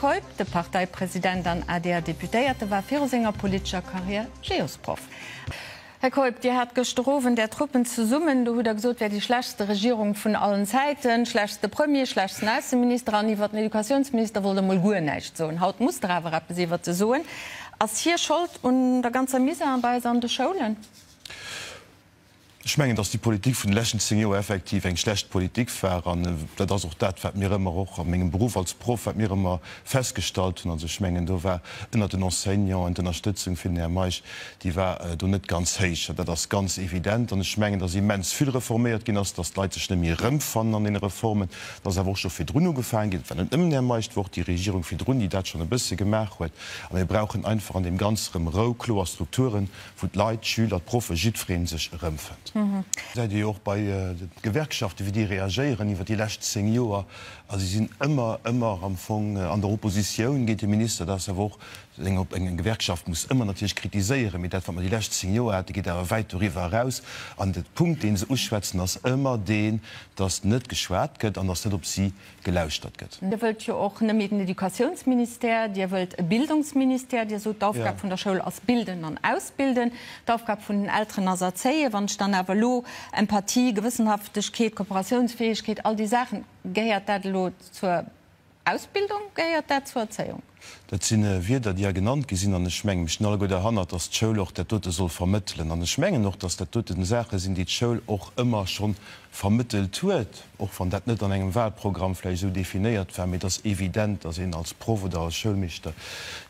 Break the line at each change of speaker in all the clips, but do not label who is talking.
Keup, de Parteipresident an ADR-Deputéierte war viru senger politescher Karriär Geosproff. Här Keup, Dir hat gëschter Owend Är Truppen zesummen. Do hutt Der gesot, wär déi schlechtste Regierung vun allen Zäiten, schlechtste Premier, schlechtsten Ausseminister an iwwert den Educatiounsminister wollt Der mol guer näischt soen. Haut musst Der awer eppes iwwert e soen. Ass hie Schold un der ganzer Misär bei eis an de Schoulen?
Ech mengen, datt déi Politik vun de leschten 10 Joer effektiv eng schlecht Politik war. An dat ass och dat, wat mir ëmmer, och a mengem Beruff als Proff, wat mir ëmmer festgestallt hunn. Also ech mengen, do war ënnert den Enseignanten d'Ënnerstëtzung fir den Här Meisch, déi war do net ganz héich. Dat ass ganz evident. An ech mengen, datt immens vill reforméiert ginn ass, datt d'Leit sech net méi erëmfannen an deene Reformen. Et ass awer och scho virdrun ugefaangen ginn, et war net nëmmen den Här Meisch, et war och déi Regierung virdrun, déi dat schonn e bësse gemaach huet. A mir brauchen einfach an deem Ganze erëm Rou, kloer Strukturen, wou d'Leit, d'Schüler, d'Proffe, jiddweree sech erëmfënnt. Gesäit ee jo och bei de Gewerkschaften, wéi déi reagéieren iwwer déi lescht 10 Joer. A si sinn ëmmer, ëmmer am Fong an der Oppositioun géint de Minister. Dat ass awer och eng, eng Gewerkschaft muss ëmmer natierlech kritiséieren, mee dat, wat mer déi lescht 10 Joer haten, geet awer wäit doriwwer eraus. An de Punkt, dee se uschwätzen, ass ëmmer deen, dass net geschwat gëtt an dass net op si gelauschtert gëtt.
Dir wëllt jo och net méi den Educatiounsministère, Dir wëllt e Bildungsministère. Dir sot, d'Aufgab vun der Schoul ass bilden an ausbilden, d'Aufgab vun den Elteren ass erzéien. Wann ech dann awer elo Empathie, Gewëssenhaftegkeet, Kooperatiounsfäegkeet, all déi Saachen, gehéiert dat elo zur Ausbildung, gehéiert dat zur Erzéiung?
Dat si Wierder, déi hei genannt gi sinn. An ech mengen, mir stinn alleguer derhannert, dass d'Schoul och dat dote soll vermëttelen. An ech mengen och, dass dat doten Saache sinn, déi d'Schoul och ëmmer scho vermëttelt huet, och wann dat net an engem Wahlprogramm vläicht esou definéiert war. Mee et ass evident, dass een als Proff oder als Schoulmeeschter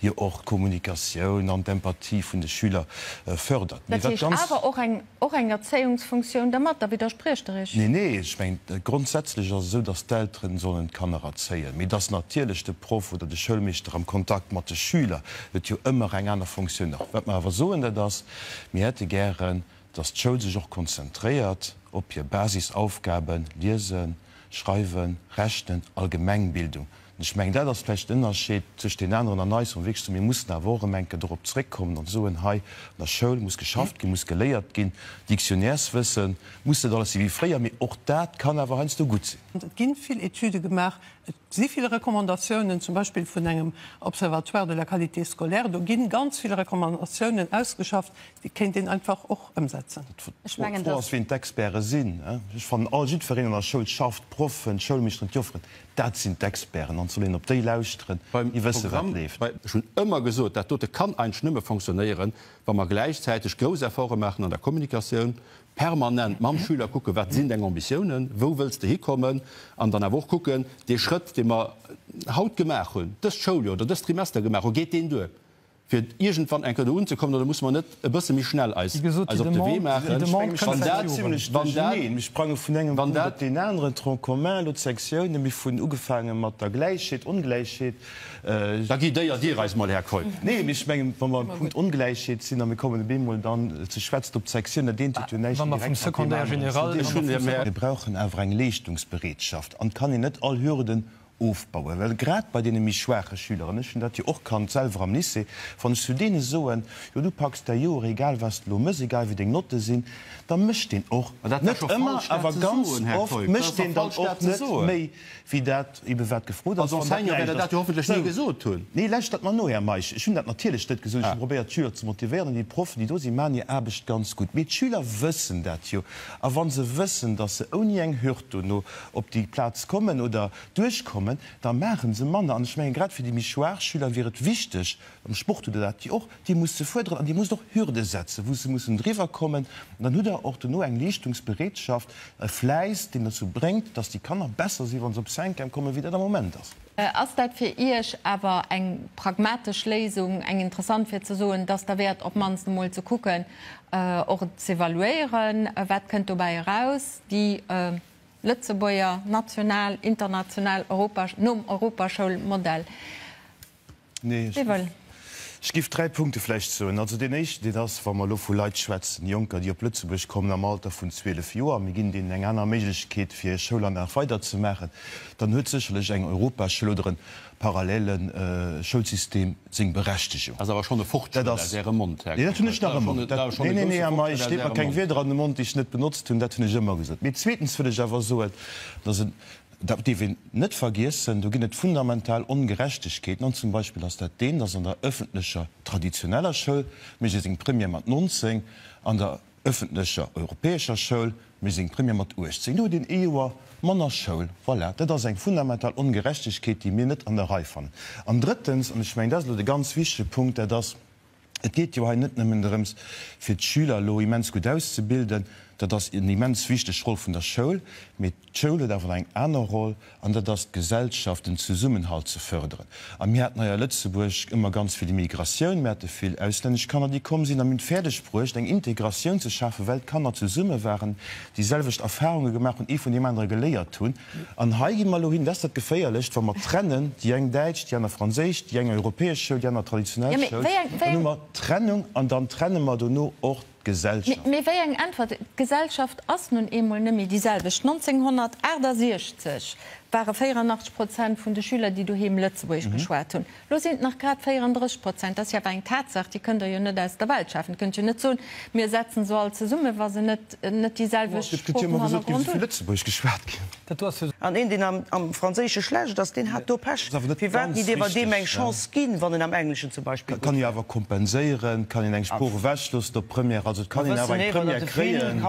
jo och d'Kommunikatioun an d'Empathie vun de Schüler fördert.
Mee
Dat
wat heescht awer och eng Och eng Erzéiungsfunktioun dermat? Da widderspriecht Der Iech.
Nee, nee, ech mengen, grondsätzlech ass et esou, dass d'Elteren sollen d'Kanner erzéien, mee dass natierlech de Proff oder de Schoulmeeschter am Kontakt mat de Schüler huet jo ëmmer eng aner Funktioun nach. Wat mer awer soen, dat ass, mir hätte gären, dass d'Schoul sech och konzentréiert op hir Basisaufgaben, Liesen, Schreiwen, Rechnen, Allgemengbildung. An ech mengen, dat ass vläicht den Ënnerscheed zwëscht deenen aneren an eis, wou mer wierklech soen, mir mussen awer och erëm eng Kéier dorop zréckkommen an soen, hei an der Schoul muss geschafft ginn, muss geléiert ginn, Dictionnaireswëssen muss net alles si wéi fréier, mee och dat kann awer heiansdo gutt sinn.
Et gi vill Etüde gemaach, et si vill Recommandatiounen, zum Beispill vun engem Observatoire de la qualité scolaire. Do gi ganz vill Recommandatiounen ausgeschafft, déi kéint een einfach och ëmsetzen.
D'Fro ass, wien d'Experte sinn. Ech fannen, all jiddwereen an der Schoul schafft, d'Proffen, d'Schoulmeeschteren, d'Jofferen, Dat sinn d'Experten an et soll een op déi lauschteren, déi wësse wat leeft.
Ech hunn ëmmer gesot, dat dote kann eigentlech nëmme fonctionnéieren, wa mer gläichzäiteg grouss Efforte maachen an der Kommunikatioun, permanent mam Schüler kucken, wat sinn deng Ambitiounen, wou wëlls de hikommen, an dann awer och kucken, dee Schrëtt, dee mer haut gemaach hunn, dëst Schouljoer oder dëst Trimester gemaach hunn, geet deen duer? fir iergendwann eng Kéier do unzekommen, oder musse mer net e bësse méi schnell eis eis op de Wee maachen?
Wann dat, wann dat, Mir sprange vun engem Punkt op deen aneren, Tronc commun, elo d'Sektiounen, mir hunn ugefaange mat der Gläichheet, Ongläichheet.
Da guidéiert Dir eis mol, Här Keup.
Nee, mee ech mengen, wa mer am Punkt Ongläichheet sinn a mir kommen op eemol dann ze schwätzen op d'Sektioun, dat eent huet jo näischt direkt mat deem aneren ze dinn. Mir brauchen awer eng Leeschtungsbereetschaft an et kann een net all Hürden ofbauen, well grad bei deene méi schwaache Schüler, an ech hunn dat jo och kannt selwer am Lycée, wann ech zu deene soen, jo du packs däi Joer, egal wat s de elo mëss, egal wéi deng Notte sinn, da mécht deen och, net ëmmer, awer ganz oft mécht deen dann och net méi wéi dat ebe wat gefrot ass, wann dat näischt ass. Nee, lauschtert mer no, Här Meisch, ech hunn dat natierlech net gesot, ech hu probéiert d'Schüler ze motivéieren an déi Proffen, déi do sinn, maachen hir Aarbecht ganz gutt, mee d'Schüler wëssen dat jo, a wa se wëssen, datt se ouni eng Hürd dono op déi Plaz kommen oder duerchkommen, da maache se manner. An ech mengen, grad fir déi méi schwaach Schüler wier et wichteg, am Sport hutt Der dat jo och, Dir musst se fuerderen an Dir musst och Hürde setzen, wou se mussen driwwer kommen. An dann hutt Der och dono eng Leeschtungsbereetschaft, e Fläiss, deen dozou bréngt, dass déi Kanner besser sinn, wa se op Cinquième kommen, wéi dat am Moment ass.
Ass dat fir Iech awer eng pragmatesch Léisung, eng interessant, fir ze soen, dass derwäert op d'mannst emol ze kucken, och et z'evaluéieren, wat kënnt dobäi eraus, déi Lëtzebuerger, national, international, Europa, nom Europaschoulmodell.
Nee, ech giff, ech giff dräi Punkte vläicht soen. Also deen éischten, deen ass, wa mer elo vu Leit schwätzen, Jonker, déi op Lëtzebuerg kommen am Alter vun 12 Joer, mir ginn deenen eng aner Méiglechkeet, fir hir Schoulanlag weiderzemaachen, dann huet sécherlech eng Europaschoul oder e parallele Schoulsystem seng Berechtegung.
Ass awer schonn e Fortschrëtt aus Ärem Mond,
Här Nee, dat hunn ech nach ëmmer. Dat, nee, nee, nee, Här Meisch, leet mer keng Wierder an de Mond, déi ech net benotzt hunn. Dat hunn ech ëmmer gesot. Mee zweetens wëll ech awer soen, dass et. Dat dierf een net vergiessen, do ginn et fundamental Ongerechtegkeeten. An zum Beispill ass dat deen, dass an der öffentlecher traditioneller Schoul mécht ee seng Première mat 19, an der öffentlecher europäescher Schoul mécht ee seng Première mat 18. Do huet een ee Joer manner Schoul. Voilà, dat ass eng fundamental Ongerechtegkeet, déi mir net an der Rei fannen. An drëttens, an ech mengen, dat ass elo de ganz wichtege Punkt, dat ass, Et geet jo hei net nëmmen drëms, fir d'Schüler elo immens gutt auszebilden, dat ass en immens wichteg Roll vun der Schoul, mee d'Schoul huet awer nach eng aner Roll, an dat ass d'Gesellschaft, den Zesummenhalt ze förderen. A mir haten hei a Lëtzebuerg ëmmer ganz vill Immigratioun, mir hate vill auslännesch Kanner, déi komm sinn, a mir hunn fäerdeg bruecht, eng Integratioun ze schafen, well d'Kanner zesumme waren, déi selwecht Erfahrunge gemaach hunn, ee vun deem anere geléiert hunn. An hei gi mer elo hin, dat ass dat Geféierlecht, wa mer trennen, déi eng däitsch, déi aner franséisch, déi eng europäesch Schoul, déi aner traditionell Schoul, dann hu mer Trennung an dann trenne mer dono och d'Gesellschaft.
Mee wéi eng Äntwert? D'Gesellschaft ass nun eemol net méi déi selwecht. 1968 ware 84 Prozent vun de Schüler, déi doheem Lëtzebuergesch geschwat hunn. Lo sinn et nach grad 34 Prozent. Dat ass jo awer eng Tatsaach, déi kënnt Der jo net aus der Welt schafen. Dir kënnt jo net soen, mir setzen se all zesummen, wa se net net déi selwecht Sprooch am Hannergrond hunn.
An een, deen am Franséische schlecht ass, deen hat do Pech. Firwat nit iewer deem eng Chance ginn, wann en am Engleschen zum Beispill gutt
Kann ee awer kompenséieren, kann een eng Sprooch ewechloossen op Première, also et kann een awer eng Première kréien.